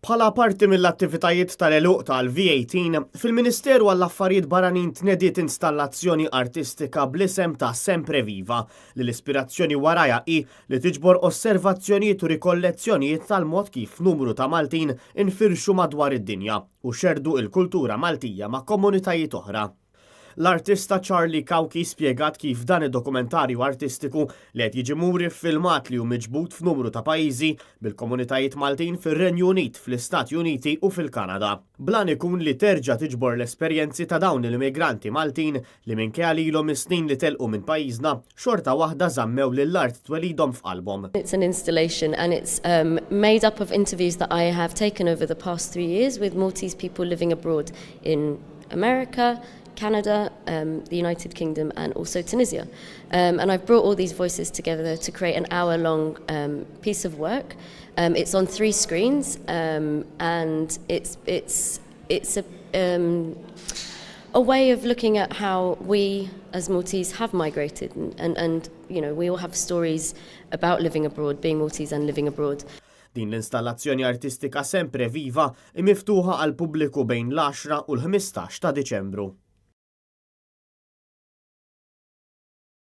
Bħala parti mill-attivitajiet tal-għeluq tal-V18, fil-Ministeru għall-Affarijiet Barranin tnediet installazzjoni artistika bl-isem ta' Sempre Viva, li l-ispirazzjoni warajha hi li tiġbor osservazzjonijiet u rikollezzjonijiet tal-mod kif numru ta' Maltin infirxu madwar id-dinja u xerdu il-kultura Maltija ma' komunitajiet oħra. L-artista Charlie Cauchi spjegat kif dan id-dokumentarju artistiku li qed jiġi muri filmat li hu miġbud f'numru ta' pajjiżi bil-komunitajiet Maltin fir-Renju Unit, fl-Istati Uniti u fil-Kanada. Blan ikun li terġa' tiġbor l-esperjenzi ta' dawn l-immigranti Maltin li minkejja li ilhom is-snin li telqu minn pajjiżna, xorta waħda żammew lill-art twelidhom f'qalbhom. It's an installation and it's made up of interviews that I have taken over the past 3 years with Maltese people living abroad in America, Canada, the United Kingdom, and also Tunisia. And I've brought all these voices together to create an hour long piece of work. It's on three screens and it's a way of looking at how we as Maltese have migrated and we all have stories about living abroad, being Maltese and living abroad. Din l-installazzjoni artistika Sempre Viva miftuħa għall-pubbliku bejn l-10 u l-15 ta' Diċembru.